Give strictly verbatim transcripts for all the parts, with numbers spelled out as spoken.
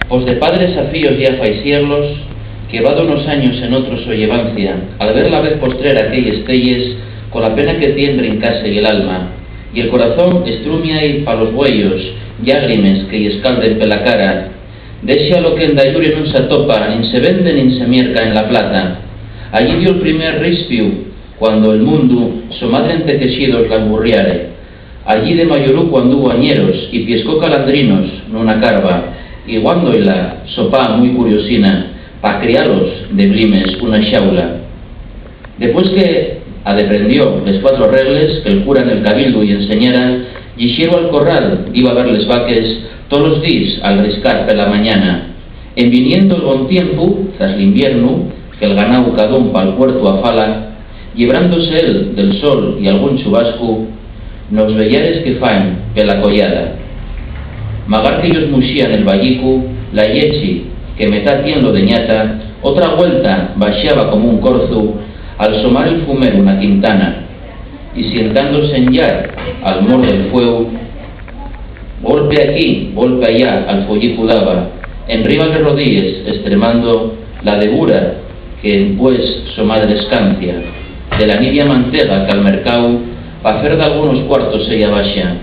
Pos de padres a fíos ya fai sieglos, que va d'unos años en otros so llevancia, al ver la vez postrera aquelles celles, cola pena que tien brincase-y el alma, y el corazón estrumia-y pa los güeyos, llágrimes que-y escalden pela cara. Dexa lo que en dayure nun s'atopa, nin se vende, nin se mierca en la plata. Allí dio el primer rispiu, cuando el mundu so madre ente quexidos la emburriare. Allí de mayorucu anduvo añeros y piescó calandrinos nuna carva, y guando-y-la so pa mui curiosina, pa crialos de blimes una xaula. Depués que adeprendió les cuatro regles que'l cura nel cabildu-y enseñara, yixeru al corral diba ver les vaques tolos díes al riscar pela mañana. En viniendo'l bon tiempu, tras l'inviernu, que'l ganáu cadún pal puertu afala, llibrándose él del sol y algún chubascu, nos veyares que faen pela collada. Magar que-yos muxía nel bayicu la llechi que metá tien-lo de ñata, otra güelta baxaba como un corzu al somar el fumeru na quintana, y sientándose en llar, al mor del fueu, golpe aquí, golpe allá al fueyicu daba, enriba les rodíes, estremando la degura que en pues so madre escancia, de la nibia mantega qu'al mercáu pa fer dalgunos cuartos se-y abaxa.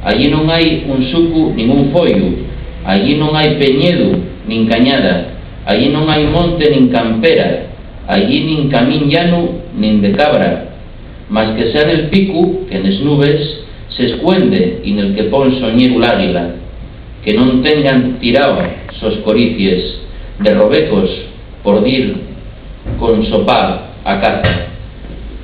Allí non hai un sucu nin un foyu, allí non hai peñedu nin cañada, allí non hai monte nin campera, allí nin camín llanu nin de cabra, mas que sea nel picu que nes nubes s'escuende y nel que pon soñeru l'águila, que non tengan tirao sos coricies de robecos por dir con so pa a caza.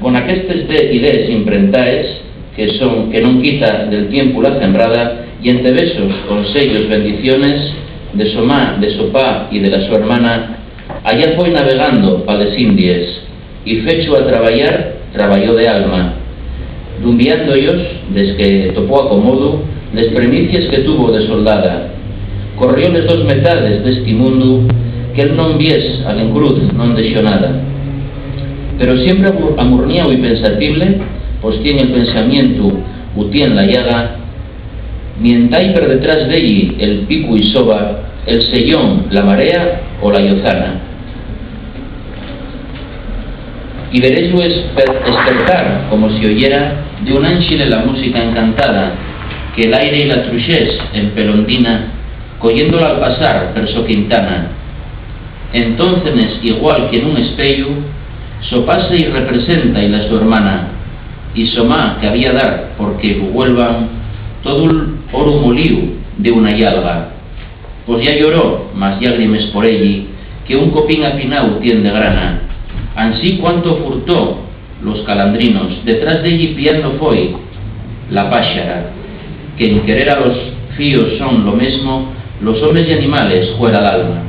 Con aquestes de idees imprentaes, que son, que non quita del tiempu la cenrada, y ente besos, conseyos, bendiciones, de so ma, de so pa y de la so hermana, allá foi navegando pa les Indies, y fechu a trabayar, trabayó de alma, dumbiando-yos desque topó acomodu les premicies que tuvo de soldada. Corrió les dos metades d'esti mundu, que'l non vies a l'encruz non dexó nada. Pero siempre amur-, amurniao y pensatible, pos tien el pensamientu u tien la llaga, mient'hai per detrás d'elli el picu y soba, el sellón, la marea o la llozana. Y veréis-lu esper-, espertar, como si oyera, de un ánxel en la música encantada, que l'aire y la truxés en pelondina, coyéndola al pasar per so quintana. Entóncenes, igual que nun espeyu, so pase y representa y la so hermana, y so ma que había dar porque lu vuelvan todu'l oru molíu de una yalga. Pos ya lloró más llágrimes por elli que un copín apináu tien de grana. Ansí cuanto furtó los calandrinos, detrás d'elli piando foi la páxara, que en querer a los fíos son lo mesmo los homes y animales, juera l'alma.